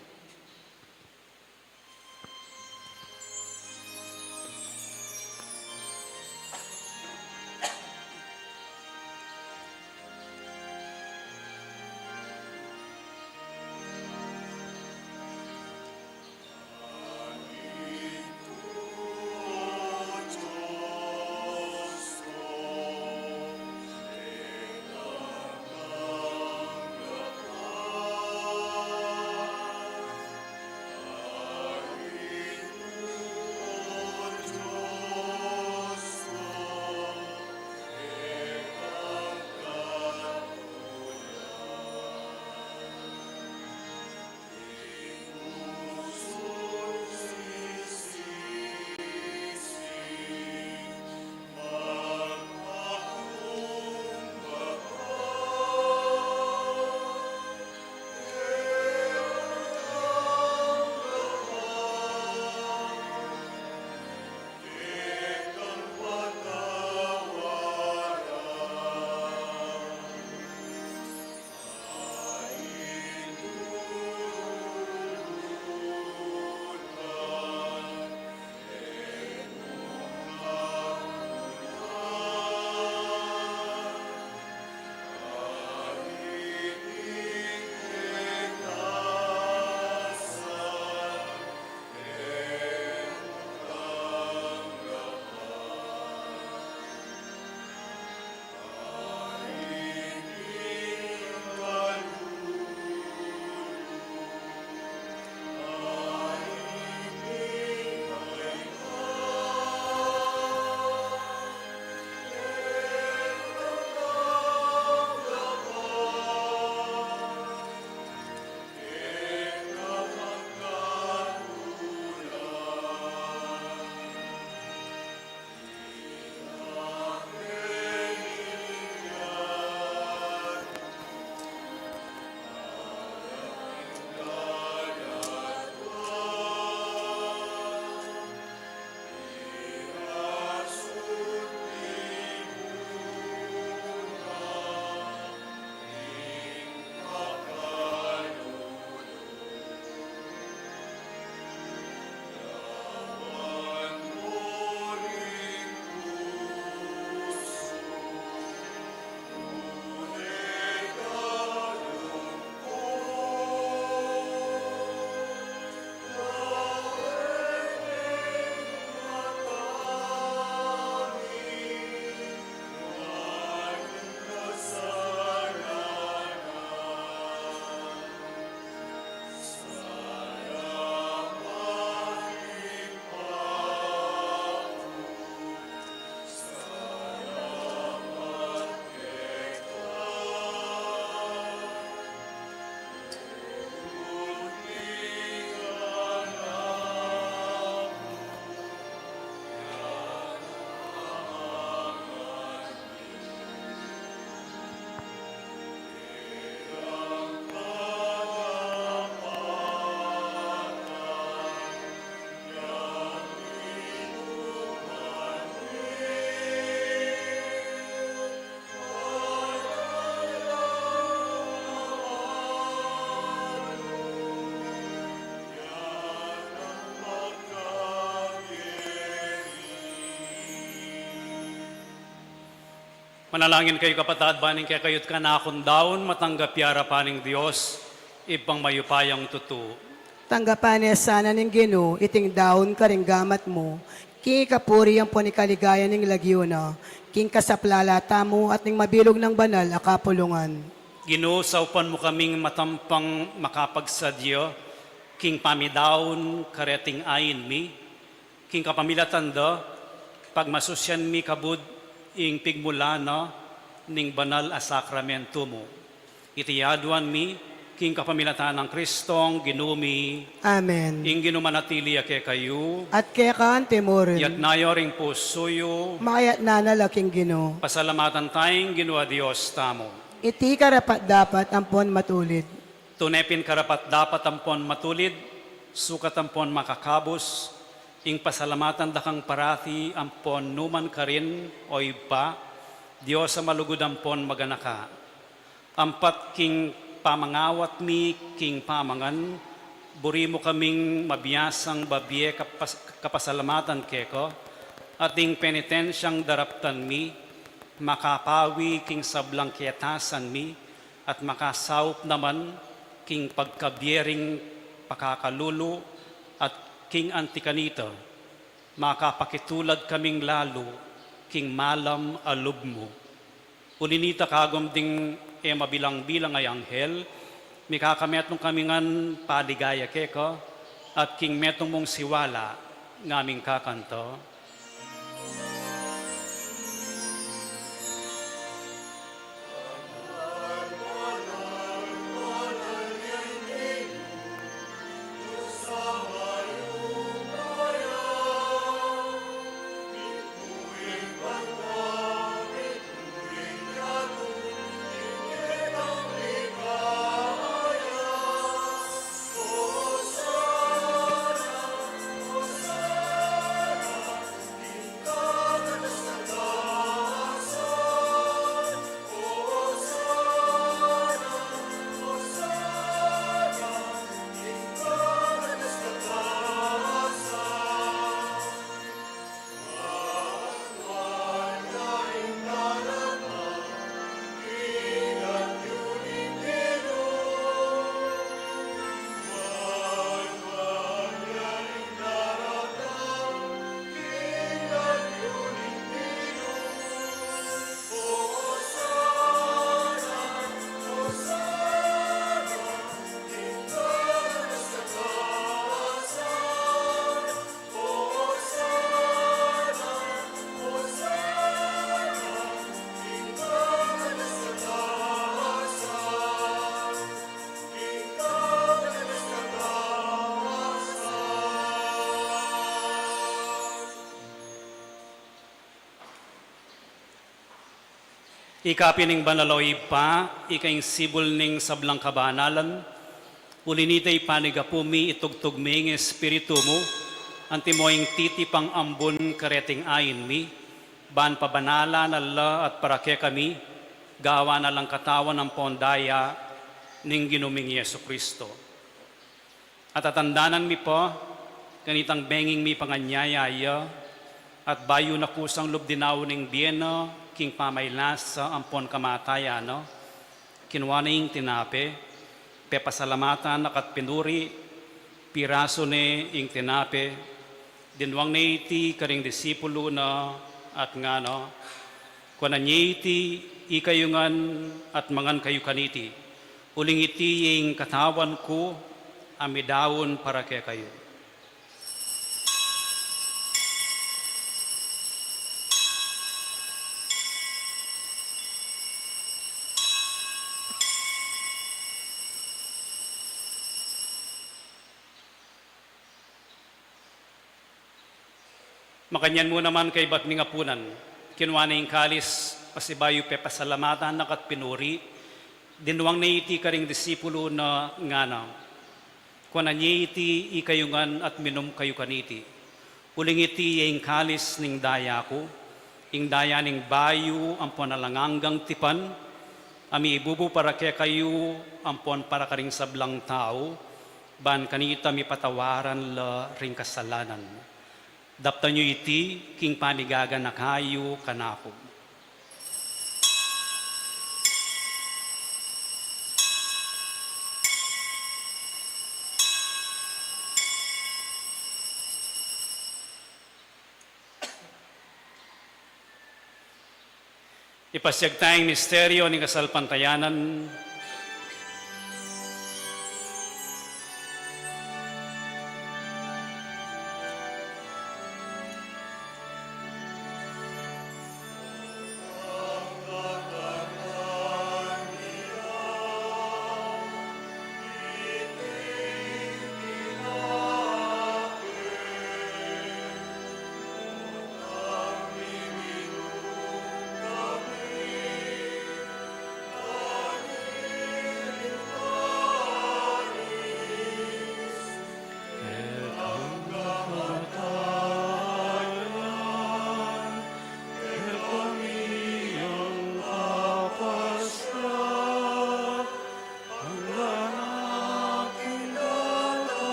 Manalangin kayu, kapatad, ban ing kekayu't kanakung daun matanggap ya king arapan ning Dios, Ibpang mayupayang tutu. Tanggapan na sana ning Ginu iting daun karing gamat mu, king ikapuri ampon ikaligaya ning lagyu na, king kasaplalan tamu at ning mabilug nang banal a kapulungan. Ginu, saupan mu kaming matampang makapagsadya king pamidaun kareting ain mi, king kapamilatan da, pagmasusyan mi kabud ing pigmulan na ning banal a sakramentu mu. Iti aduan mi king kapamilatan nang Kristong Ginu mi. Amen. Ing Ginu manatili ya kekayu. At keka antimurin. Iyatas yu ring pusu yu. Makayatas na la king Ginu. Pasalamatan taya ing Ginu a Dios tamu. Iti karapat-dapat ampon matulid. Tune pin karapat-dapat ampon matulid, sukat ampon makakabus, ing pasalamatan da kang parati ampon nu man karin, o Ibpa, Dios a malugud ampon maganaka. Ampat king pamangawat mi king pamangan, buri mu kaming mabiasang babie kapas-, kapasalamatan keka, at ing penitensyang daraptan mi, makapawi king sablang ketasan mi, at makasaup naman king pagkabie ring pakakalulu, at king anti kanita, makapakitulad kaming lalu king malam a lub mu. Uli nita, kagum ding e mabilang-bilang a anghel, mikakametung kami ngan paligaya keka, at king metung mung siwala, ngaming kakanta. Ika pin ing banal, o Ibpa, ika ing sibul ning sablang kabanalan, uli nita ipanigapu mi, itugtug mi ing Espiritu mu, antimo ing titipang ambun kareting ain mi, ban pabanalan na la at para kekami, gawan na lang katawan ampon daya ning Ginu ming Jesucristo. At tatandanan mi pa, kanitang benging mipanganyaya ya, at bayu na kusang lub dinaun ing bie na, king pamailasa ampon kamatayan na, kinua ne ing tinape, pepasalamatan na ka't pinuri, pirasu ne ing tinape, dinwang ne iti karing disipulu na, at ngana, kuanan ye iti ikayu ngan at mangan kayu kaniti. Uling iti ing katawan ku a midaun para kekayu. Makanyan mu naman kaybat ning apunan, kinua ne ing kalis, pasibayu pepasalamatan na ka't pinuri, dinwang ne iti karing disipulu na ngana, kuanan ye iti ikayu ngan at minum kayu kaniti. Uling iti ya ing kalis ning daya ku, ing daya ning bayu ampon alang anggang tipan, a mibubu para kekayu ampon para karing sablang tau, ban kanita mipatawaran la ring kasalanan. Daptan yu iti king panigaganaka yu kanaku. Ipasiag taya ing misteryo ning kasalpantayanan.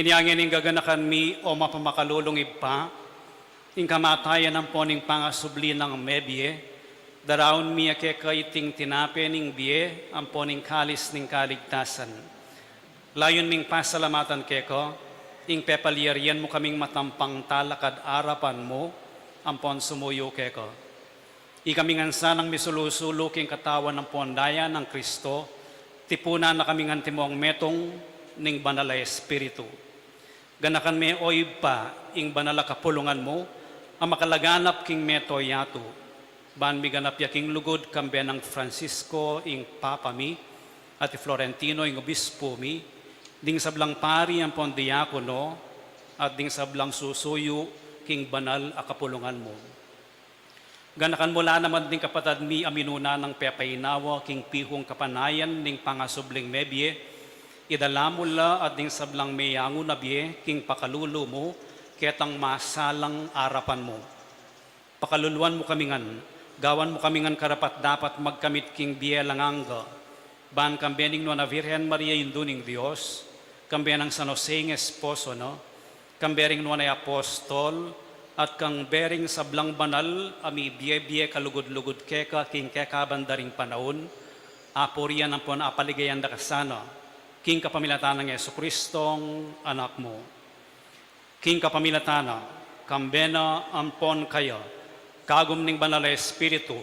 Inya ngeni ing gaganakan mi, o mapamakalulung Ibpa, ing kamatayan ampon ing pangasubli nang mebie, daraun mi ya keka iting tinape ning bie ampon ing kalis ning kaligtasan. Layun ming pasalamatan keka ing pepalyarian mu kaming matampang talakad arapan mu ampon sumuyu keka. Ikami ngan sanang misulu-sulu king katawan ampon daya nang Kristo, tipunan na kami ngan timong metung ning Banal a Espiritu. Ganakan me, o Ibpa, ing banal a kapulungan mu a makalaganap king mabilug a yatu, ban miganap ya king lugud kambe nang Francisco ing Papa mi, at i Florentino ing Obispo mi, ding sablang pari ampon diakono, at ding sablang susuyu king banal a kapulungan mu. Ganakan mu la naman ding kapatad mi a minuna nang pepainawa king pihung kapanayan ning pangasubling mebie, idala mu la at ding sablang meyangu na bie king pakalulu mu ketang masalang arapan mu. Pakaluluan mu kami ngan, gawan mu kami ngan karapat-dapat magkamit king bie alang angga, ban kambe ning Nuan a Virgen Maria, Indu ning Dios, kambe nang San Jose ing esposo na, kambe ring nuan a apostol, at kambe ring sablang banal a mibie-bie kalugud-lugud keka king kekaban da ring panaun, apurian ampon apaligayan da ka sana, king kapamilatan nang Jesucristong Anak mu. King kapamilatan na, kambe na, ampon kaya, kagum ning Banal a Espiritu,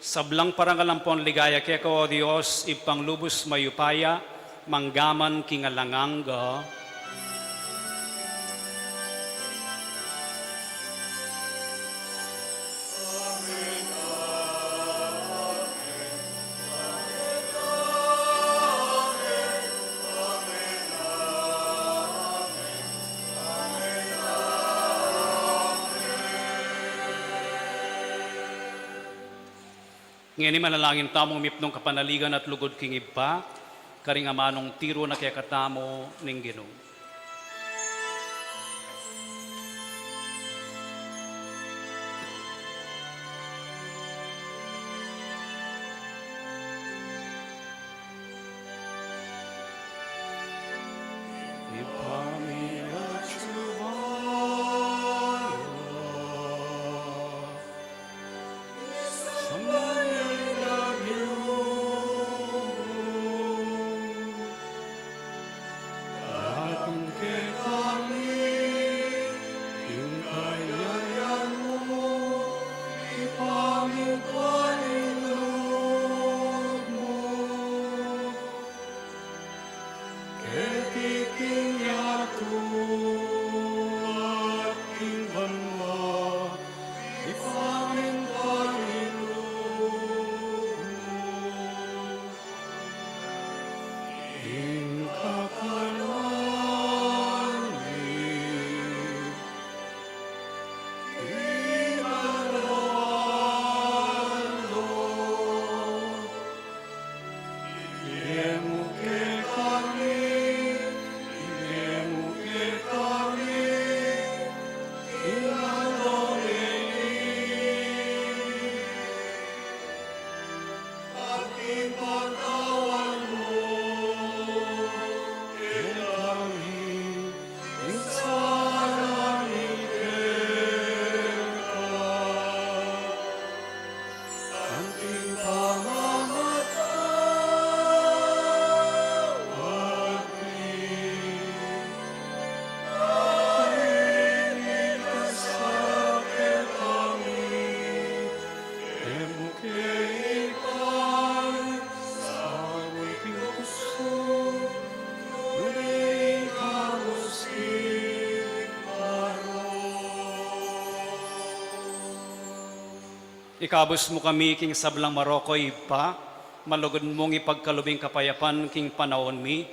sablang parangal ampon ligaya keka, o Dios, Ibpang lubus mayupaya, manggaman king alang angga. Ngeni manalangin tamung mipnung kapanaligan at lugud king Ibpa, karing amanung tiru na kekatamu ning Ginu. Kabus mu kami king sablang marok, Ibpa, malugud mung ipagkalub ing kapayapan king panaun mi,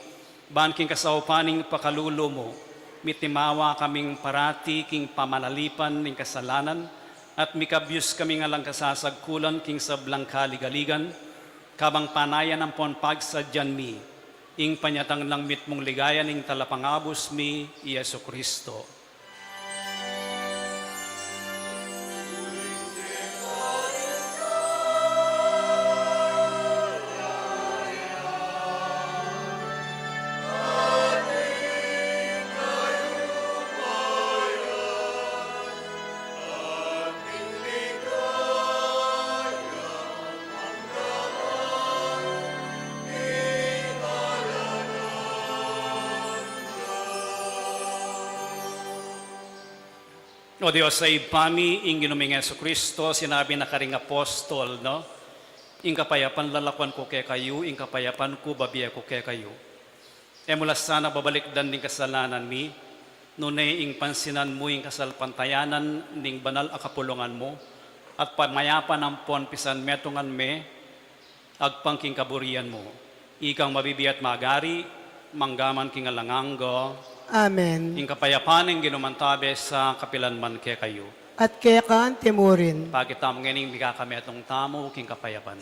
ban king kasaupan ning pakalulu mu, mitimawa kaming parati king pamanalipan ning kasalanan, at mikabyus kaming alang kasasagkulan king sablang kaligaligan, kabang panayan ampon pagsadyan mi ing panyatang nang mitmung ligaya ning Talapangabus mi, i Jesucristo. O Dios a Ibpa mi, ing Ginu ming Jesucristo, sinabi na karing apostol, no? Ing kapayapan lalakuan ku kekayu, ing kapayapan ku bibie ku kekayu. E mu la sana babalikdan ding kasalanan mi, nune ing pansinan mu ing kasalpantayanan ning banal a kapulungan mu, at pamayapan ampon pisanmetungan me agpang king kaburian mu. Ikang mabibie at magari, mangga man king alang angga. Amen. Ing kapayapan ning Ginu mantabe sa kapilan man kekayu. At keka antimurin. Pakit tamu ngeni ing mikakametung tamu king kapayapan.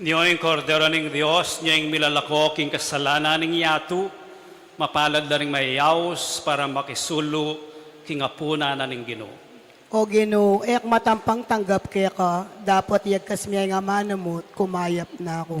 Nyo ing Kordero ning Dios, nyo ing milalako king kasalanan ning yatu, mapalad la ring mayayaus para makisulu king apunan na ning Ginu. O Ginu, e ku matampang tanggap keka, dapot yagkas me ing amanu mu, kumayap na ku.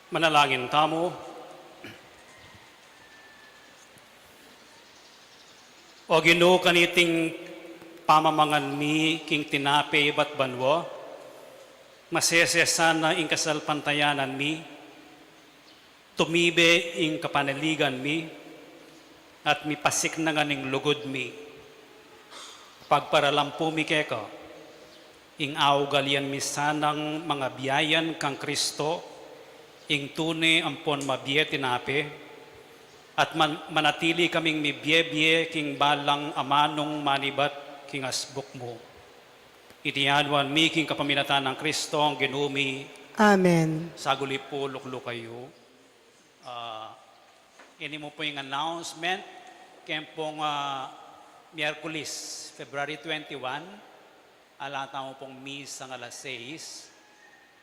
Manalangin tamu. O Ginu, kaniting pamamangan mi king tinape ibat banua, masese sana ing kasalpantayanan mi, tumibe ing kapanaligan mi, at mipasiknangan ing lugud mi. Pagparalampu mi keka, ing augalian mi sanang mangabiayan kang Kristo, ing tune ampon mabie tinape, at man-, manatili kaming mibie-bie king balang amanung manibat king asbuk mu. Iti aduan mi king kapamilatan nang Kristo ang Ginu mi. Amen. Saguli pu, luklukan yu. Ah, ini mu pu ing announcement, keng pung, ah, Miyerkules, February twenty-one, ala tamu pung misa king alas sais,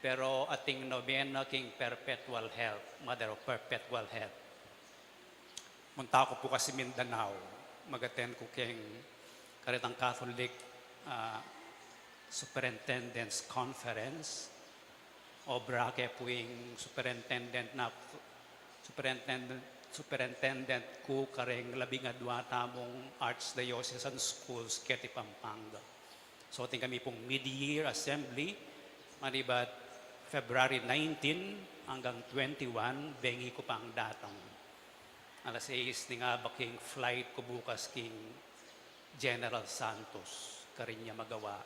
pero ating nobena king Perpetual Help, Mother of Perpetual Help. Munta ku pu kasi Mindanao, mag-attend ku keng karetang Catholic, ah, Superintendent's Conference. Obra ke pu ing superintendent na, superintendent, superintendent ku kareng labing adua tamung archdiocesan schools keti Pampanga. So, atin kami pung mid-year assembly, manibat February nineteen anggang twenty-one, bengi ku pang datang. Alas sais ning abak ing flight ku bukas king General Santos, karin ya magawa.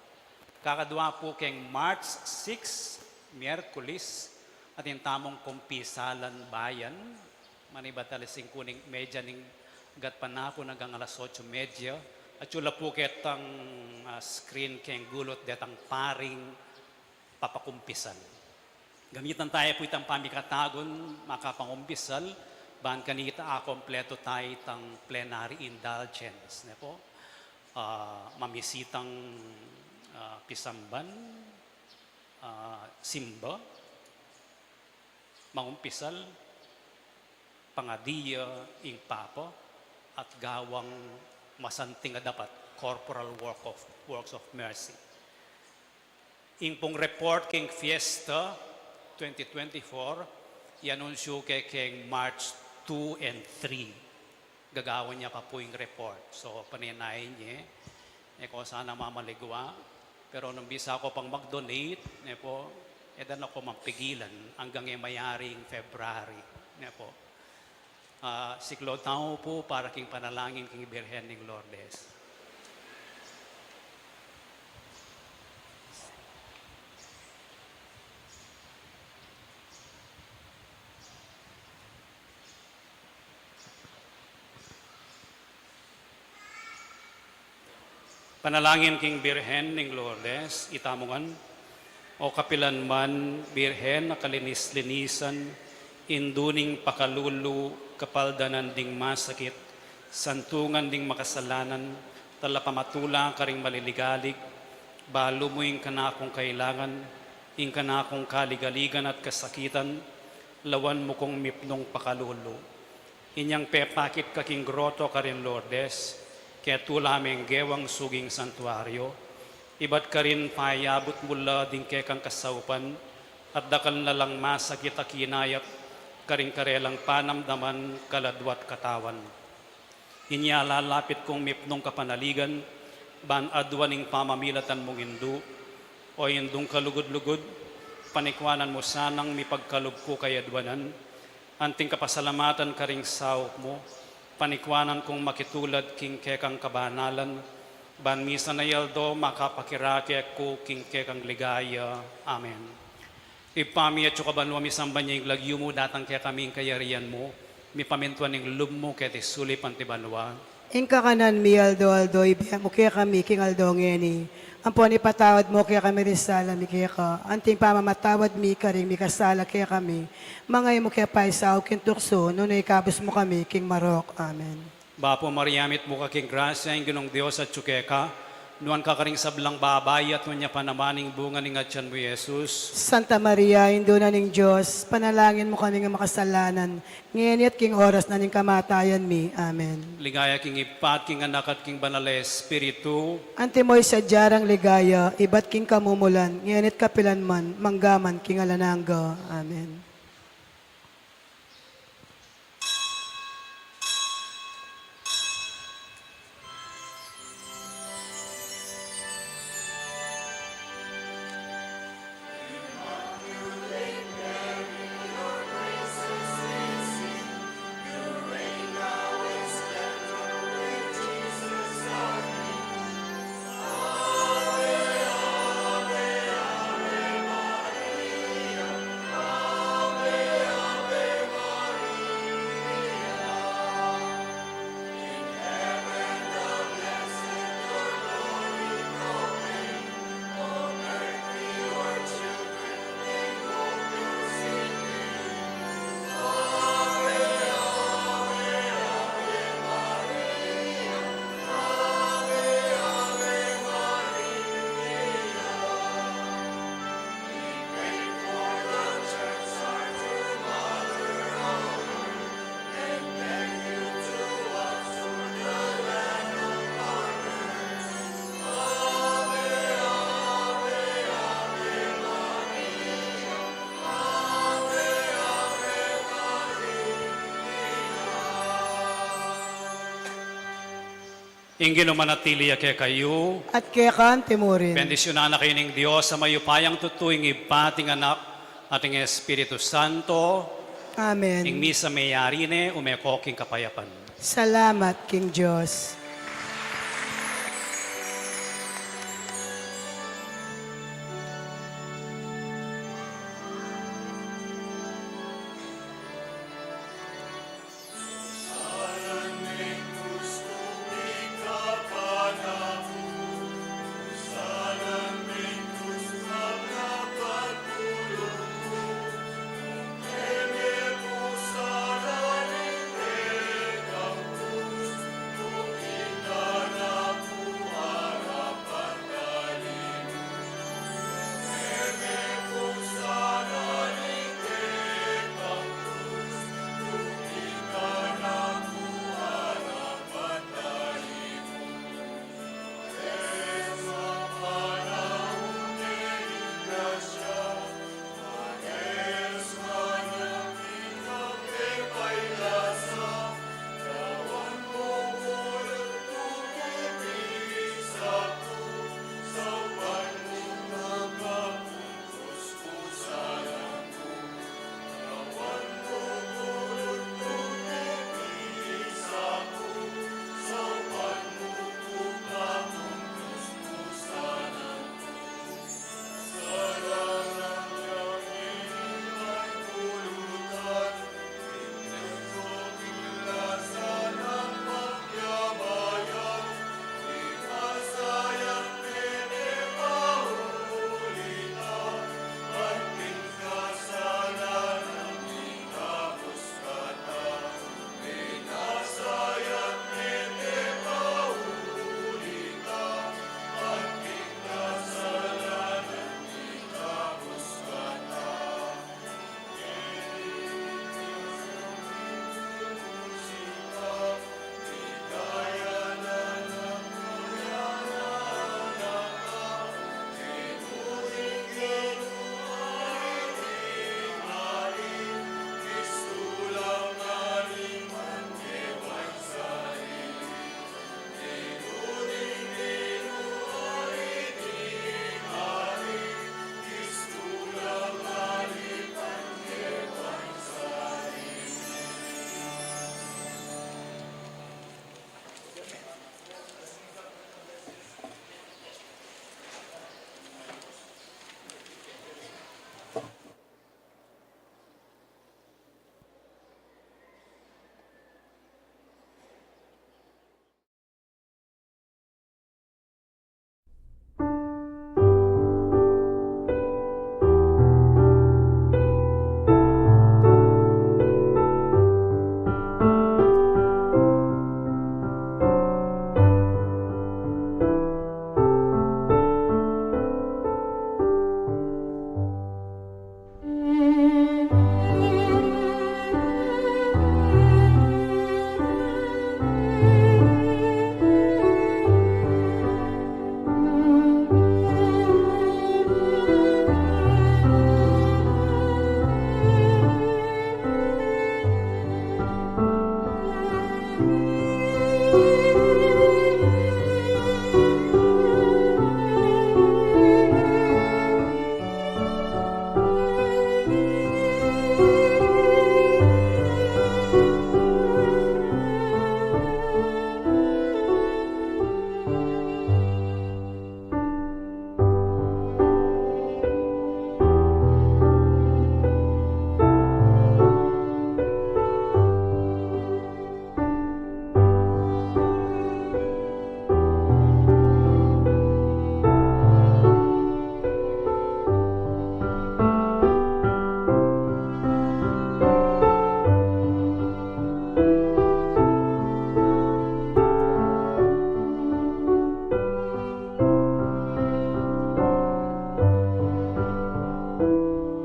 Kakadua pu keng March six, Miyerkules, atin tamung kumpisalan bayan, manibat alas singku ning medya ning gatpanapun anggang alas otso medya, at yula pu ketang, ah, screen keng gulut detang paring papakumpisal. Gamitan taya pu itang pamikatagun makapangumpisal, ban kanita akumpletu taya itang plenary indulgence, ne pu? Ah, mamisitang, ah, pisamban, ah, simba, mangumpisal, pangadian ing Papa, at gawang masanting a dapat, corporal work of, works of mercy. Ing pung report king fiesta twenty twenty-four, i-anunsyu ke keng March two and three. Gagawan ya pa pu ing report. So, panenayan ye, e ko sana mamaligwa, pero nung bisa ko pang mag-donate, ne pu, e da na ko mapigilan anggang e mayaring February, ne pu. Ah, siklaud tamu pu para king panalangin king Birhen ning Lourdes. Panalangin king Birhen ning Lourdes, itamu ngan. O kapilan man, Birhen a kalinis-linisan, indu ning pakalulu, kapaldanan ding masakit, santungan ding makasalanan, talapamatula karing maliligalig, balu mu ing kanakung kailangan, ing kanakung kaligaligan at kasakitan, lawan mu kung mipnung pakalulu. Inyang pepakit ka king groto karin Lourdes, ketula meng gewang suging santuario, ibat karin payabut mu la ding kekang kasaupan, at dakal na lang masakit a kinayap karing karelang panamdaman, kaladwa't katawan. Inya lalapit kung mipnung kapanaligan, ban aduan ing pamamilatan mung indu, o indung kalugud-lugud, panikwanan mu sanang mipagkalub ku kayaduanan, anting kapasalamatan karing saup mu, panikwanan kung makitulad king kekang kabanalan, ban misan a aldo makapakirake ku king kekang ligaya. Amen. Ibpa mi, atsu ka banua, misamban ya ing lagyu mu, datang kekami ing kayarian mu, mipamintuan ing lub mu keti sulip anti banua. Ing kakanan mi aldo-aldo ibie mu kekami king aldo ngeni. Ampon ipatawad mu kekami ring sala mi keka, anting pamamatawad mi karing mikasala kekami. Manga e mu ke paisaul king tuksu, nune ikabus mu kami king marok. Amen. Bapu Maria, mitmu ka king grasya, ing Ginung Dios atsu keka, nuan ka karing sablang babai, at nuan ya pa naman ing bunga ning atian mu, Jesus. Santa Maria, Indu na ning Dios, panalangin mu kaming makasalanan, ngeni at king oras na ning kamatayan mi. Amen. Ligaya king Ibpa, at king Anak, at king Banal a Espiritu. Antimo ing sadya rang ligaya, ibat king kamumulan, ngeni at kapilan man, mangga man king alang angga. Amen. Ing Ginu manatili ya kekayu. At keka mu rin. Bendisyunan na kayu ning Dios a mayupayang tutu, ing Ibpa, at ing Anak, at ing Espiritu Santo. Amen. Ing misa meyari ne, ume ko king kapayapan. Salamat king Dios.